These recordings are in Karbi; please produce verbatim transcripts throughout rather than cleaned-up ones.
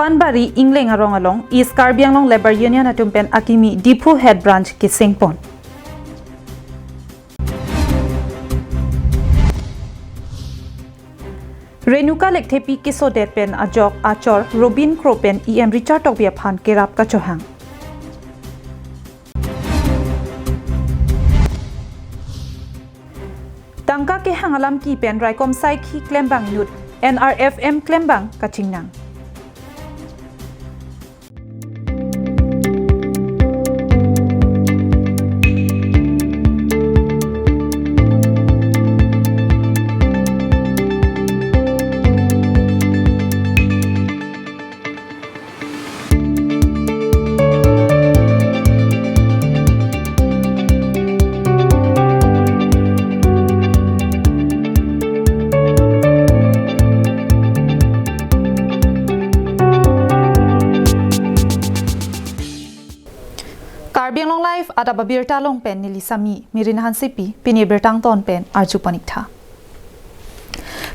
Panbari Ingleng arong along East Karbi Anglong Labour Union atum pen akimi Diphu Head Branch keseng pon. Renuka Lekthepi kesodet pen ajok achor Robin Kro pen E M Richard Tokbi aphan kerap kachohang. Tangka kehang alam ki pen raikom saikhi klembang inut N R F M klembang kachingnang. Karbi Anglong Live adap abirta along pen neli Sami Mirin Hansepi, pini birta angton pen arju pon ik tha.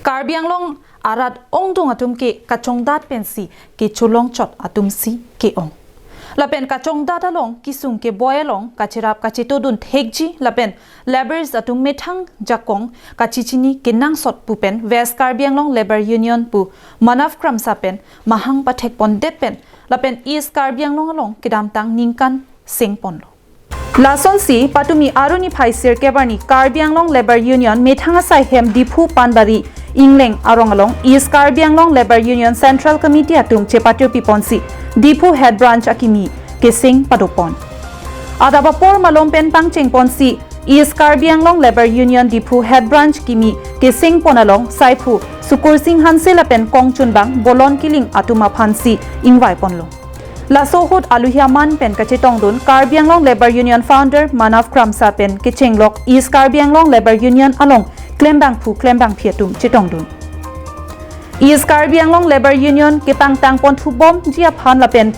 Karbi Anglong arat ongdung atum ke kachongdat pensi kecholong chot atum si ke-ong. Lapen kachongdat along kesung keboi along kacherap kachetodun thekji lapen labourers atum methang jakong kachechini kenangsot pu pen West Karbi Anglong Labour Union pu Manav Kramsa pen mahang pathek pondet pen lapen East Karbi Anglong along kedamtang ningkan seng ponlo. Lasonsi patumi arni phai sirkep arni Karbi Anglong Labour Union methang asai hem Diphu Panbari Ingleng arong along East Karbi Anglong Labour Union Central Committee atum chepatirpi ponsi Diphu Head Branch akimi keseng padopon. Adap apor malom pen pangcheng ponsi East Karbi Anglong Labour Union Diphu Head Branch kimi keseng pon along saiphu Sukur Singh Hanse lapen kongchunbang Bolon Killing atum aphansi ingvai ponlo. Laso ahut aluhi aman pen kachetongdun Karbi Anglong Labour Union founder Manav Kramsa pen kechenglok East Karbi Anglong Labour Union along klembangphu klembangphi atum chetongdun. East Karbi Anglong Labour Union kepangtang ponthu bomji aphan lapen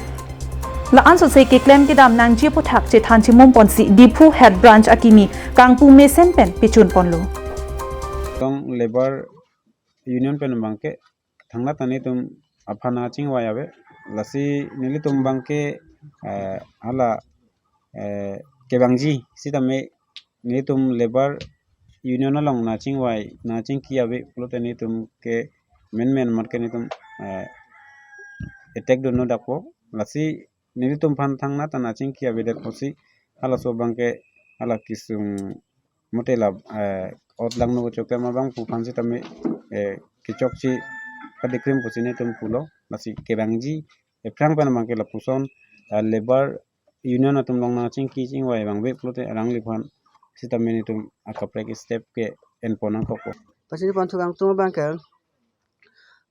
la-an sose keklem kedam nangji aphuthak chethan chimum ponsi Diphu Head Branch akimi kangpu mesen pen pechun ponlo. Tong Labour Union pen abangke thangnat ta netum aphan nangchingvai ave. Lasi nelitum abangke, eh, hala, eh, kevangji sitame netum Labour Union along nangchingvai nangchingki ave pulote netum ke menmen mat ke netum, eh, attack dunlo dakpo. Lasi nelitum aphan thangnat ta nangchingki avedet pusi halaso abangke hala kesung mote la, eh, ot langno kechoklem abangphu aphan sitame, eh, kechokche padikrim pusi netum pulo. Lasi kevangji ephrang pen abangke lapuson, eh, Labour Union atum along nangchingki chingvai abang ave pulote alangliphan sitame netum akaprek step ke-en pon nangkokpo. Pachini ponthu kangtung abangke,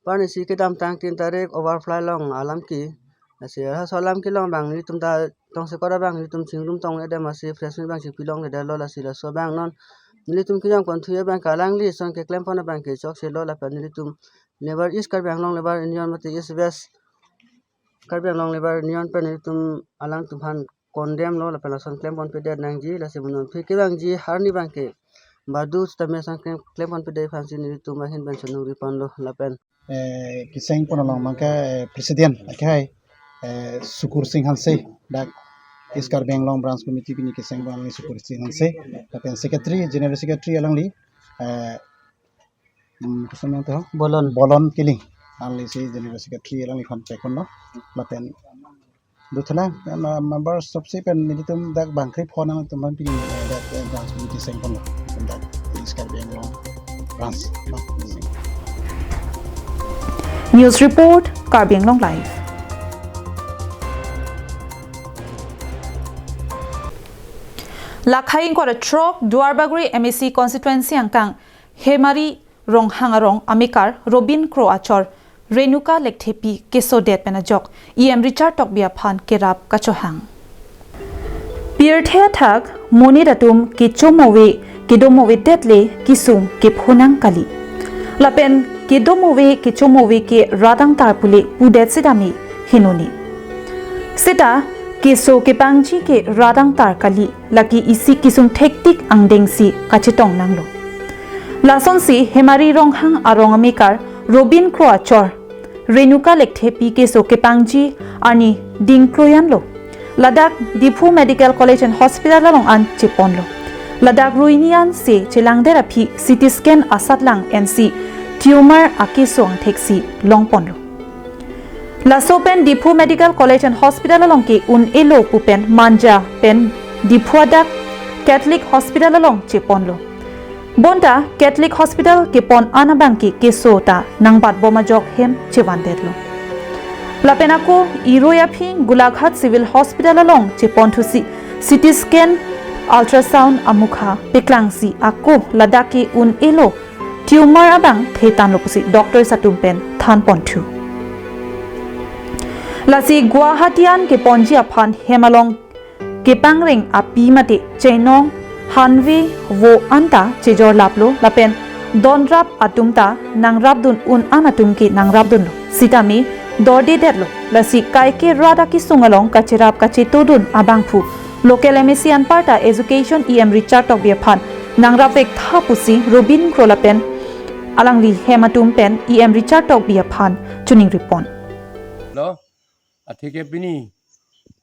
parnisi kedamtang tin tarik overfly along alam ke. Lasi halaso alam kelong abang nelitum ta tongsekot abang nelitum chingrum tong edem asi fresh meat abang chipilongledetlo, lasi laso abang non nelitum kejang ponthu abangke alangli ason keklem pon abangke chokselo lapen nelitum Labour East Karbi Anglong Labour Union mate East West Karbi Anglong Labour Union pen nelitum alangtum aphan condemn lo lapen lason klem ponpedet nangji, lasi bononphi kevangji arni abangke badu sitame lason klem, klem ponpedet aphansi nelitum ahin pen choningri ponlo lapen, eh, keseng pon along abangke, eh, President akhai, eh, Sukur Singh Hanse, dak East Karbi Anglong Branch Committee pini keseng pon alangli Sukur Singh Hanse, lapen Secretary, General Secretary alangli, eh, hmm, koson nang to? Bolon. Bolon Killing. Alangli si General Secretary alangliphan pekon lo. Lapen dothulang, eh, ma-, member sopsi pen nelitum dak bangkri phone nangtum aphan pini, eh, dak, eh, branch committee seng ponlo. Dak East Karbi Anglong branch. News report, Karbi Anglong Live. Lakhai ingkoi ra throk Duarbagori M A C constituency angkang Hemari Ronghang arong amekar Robin Kro achor Renuka Lekthepi kesodet pen ajok E M Richard Tokbi aphan kerap kachohang. Pirthe athak monit atum kechomove kedomovedet le kesung kepho-nang kali. Lapen kedomove kechomove ke rat angtar pule pudet sitame hinone. Seta keso kepangji ke rat angtar kali, lake isi kesung thektik angdengsi kachetong nanglo. Lasonsi Hemari Ronghang arong amekar Robin Kro achor Renuka Lekthepi keso kepangji arni dingkroiyanlo. Ladak Diphu Medical College and Hospital along an cheponlo. Ladak ruini an se chelangdet aphi C T scan asatlang ensi tumor akeso angthek si longponlo. Laso pen Diphu Medical College and Hospital along ke un-elo pu pen Manja pen Diphu adak Catholic Hospital along cheponlo. Bonta Catholic Hospital kepon an abang ke keso ta nangbatbom ajok hem chevandetlo. Lapen ako irui aphi Golaghat Civil Hospital along cheponthusi C T scan, ultrasound amukha peklangsi ako ladak ke un-elo tumor abang thetanlo pusi doctors atum pen thanponthu. Lasi Guwahati an keponji aphan hem along kepangreng api mate chenong hanve vo anta chejorlaplo lapen donrap atum ta nangrapdun un an atum ke nangrapdunlo. Sitame dordedetlo. Lasi kaike rat akesung along kacherap kachetodun abangphu local M A C anparta Education E M Richard Tokbi aphan nangrapvek tha pusi Robin Kro lapen alangli hem atum pen E M Richard Tokbi aphan choningripon. Lo, atheke pini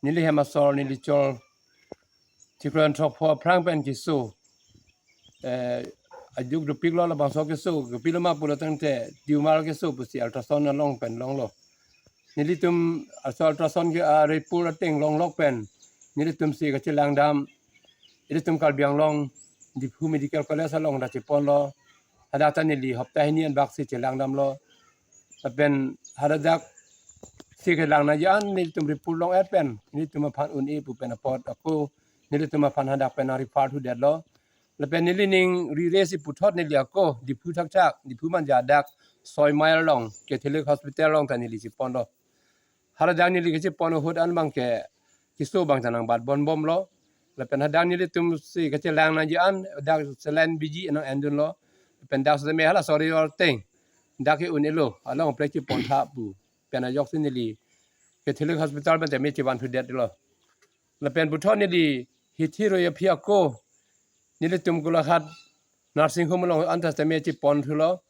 neli hem asor neli chor chikron throphophrang pen keso, eh, ajuk dopiklo labangso keso, kopiloma pulo tangte tumor keso pusi ultrasound along pen longlo. Nelitum aso ultrasound ke a report ateng longlok pen nelitum si kachelangdam, nelitum Karbi Anglong Diphu Medical College along ta cheponlo. Hadak ta neli hopta hini an bak si chelangdamlo. Lapen hadadak si kelang nangji an nelitum report long-et pen nelitum aphan un-e pu pen apot ako nelitum aphan hadak pen nang refer thudetlo. Lapen neli ning rire si puthot neli ako Diphu thakthak, Diphu Manja adak soi mile along Catholic Hospital along ta neli cheponlo. Haladak neli kachepon ahut an abang ke keso abang ta nangbatbonbomlo. Lapen hadak nelitum si kachelang nangji an dak saline biji nang endunlo. Lapen dak seme hala sorry or teng. Dak ke un-elo along prek chepon tha pu pen ajoksi neli Catholic Hospital pen tame chevan thudetlo. Lapen puthot neli hithi roi aphi ako nelitum Golaghat nursing home along anta tame cheponthulo.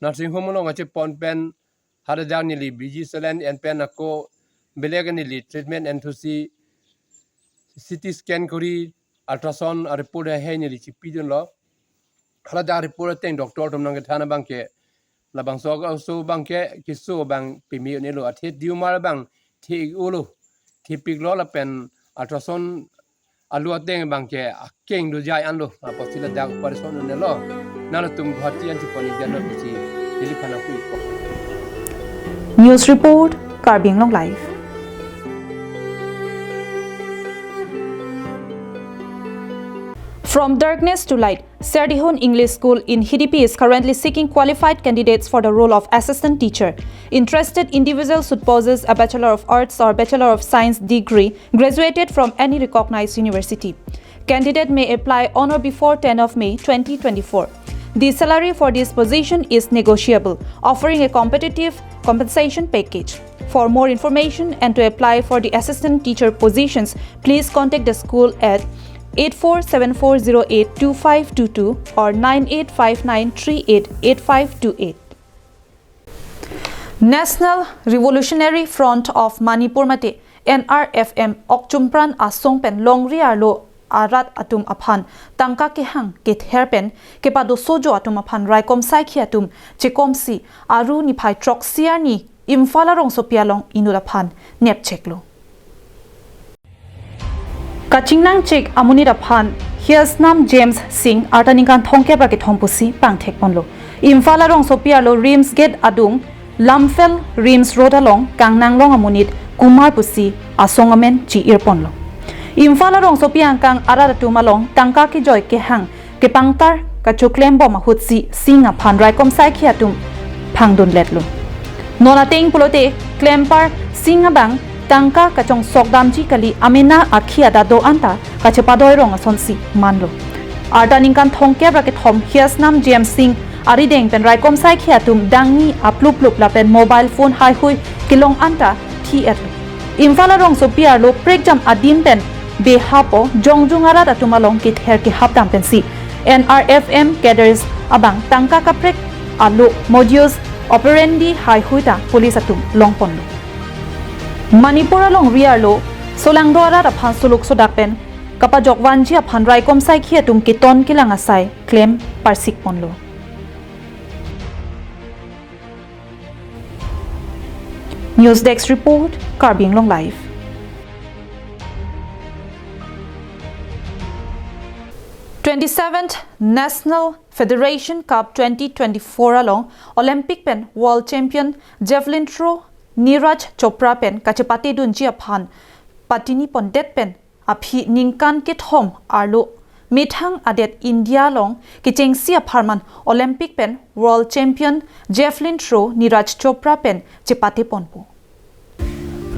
Nursing home along kachepon pen hadadak neli biji saline en pen ako belek neli treatment enthusi C T scan kori ultrasound a report he neli chipidunlo. Haladak report ateng doctor atum nangkethan abang ke labangso aso abang ke keso abang peme un-elo, athe tumor abang the-iklo, thepiklo lapen ultrasound alu ateng abang ke akeng dojai anlo, apotsi ladak operation un-elo. Nangtum Guwahati an chepon-ikdetlo pusi neli aphan ako. News report, Karbi Anglong Live. From darkness to light, Serdihun English School in Hidipi is currently seeking qualified candidates for the role of assistant teacher. Interested individual should possess a Bachelor of Arts or Bachelor of Science degree graduated from any recognized university. Candidate may apply on or before ten of May twenty twenty-four. The salary for this position is negotiable, offering a competitive compensation package. For more information and to apply for the assistant teacher positions, please contact the school at eight four seven four zero eight two five two two or nine eight five nine three eight eight five two eight. National Revolutionary Front of Manipur mate N R F M Okchumpran asong pen longri arlo arat atum aphan tangka kehang kether pen kepadosojo atum aphan raikom saikhi atum chekomsi Aru niphai throksi arni Imphal arongsopi along inut aphan nepcheklo. Kachingnangchek amonit aphan Hiasnam James Singh arta ningkan thomkep ra kethom pusi pangthekponlo. Imphal arongsopi arlo RIMS gate adung Lamphel RIMS road along kangnanglong amonit Kumar pusi asong amen chi-irponlo. Imphal arongsopi angkang arat atum along tangka kejoi kehang kepangtar kachoklembom ahutsi Singh aphan raikom saikhi atum phangdunletlo. Non ateng pulote klempar Singh abang tangka kachongsok damji kali, amena akhi adat do-an ta kachepadoi rong asonsi manlo. Arta ningkan thomkep ra kethom Hiasnam James Singh arideng pen raikom saikhi atum dangni apluplup lapen mobile phone haihui kelong anta thi-etlo. Imphal arongsopi arlo prekjam adim pen behapo jongjung arat atum along kether kehap dam pensi N R F M cadres abang tangka kaprek alo modius operandi haihui ta police atum longponlo. Manipur alongri arlo solangdo arat aphan suluk sodak pen kapajok vanji aphan raikom saikhi atum keton kelang asai klem parsikponlo. News Desk Report, Karbi Anglong Live. Twenty-seventh National Federation Cup twenty twenty-four along Olympic pen world champion javelin throw Neeraj Chopra pen kachepate dunji aphan patini pondet pen aphi ningkan kethom arlo methang adet India along kechengsi apharman Olympic pen world champion javelin throw Neeraj Chopra pen chepateponpo.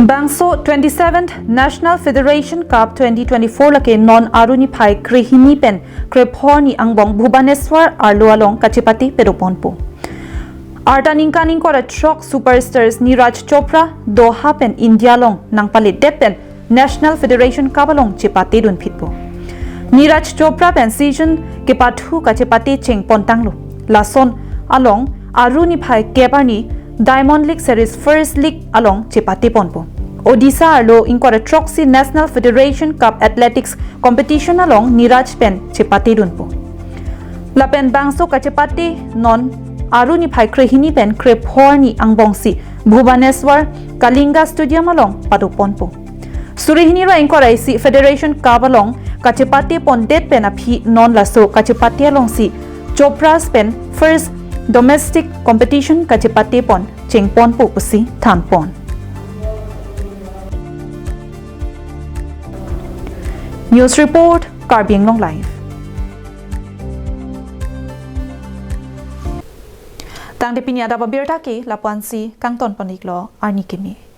Bangso twenty-seventh National Federation Cup twenty twenty-four lake non Aru niphai krehini pen krephor ni angbong Bhubaneswar arlo along kachepate pedoponpo. Arta ningkan ingkoi ra throk superstars Neeraj Chopra Doha pen India along nangpaledet pen National Federation Cup along chepate dunphitpo. Neeraj Chopra pen season kepathu kachepate chengpontanglo. Lason along Aru niphai kep arni Diamond League Series First League along chepateponpo. Odisha arlo ingkoi ra throksi National Federation Cup Athletics Competition along Neeraj pen chepate dunpo. Lapen bangso kachepate non Aru niphai krehini pen krephor ni angbongsi Bhubaneswar Kalinga Stadium along padoponpo. Suri hini ra ingkoi ra isi Federation Cup along kachepate pondet pen aphi non laso kachepate alongsi Chopras pen first domestic competition kachepate pon chengponpo pusi thanpon. News Report, Karbi Anglong Live. Tangte pini adap abirta ke lapu-ansi kangtonpon-iklo, arni keme.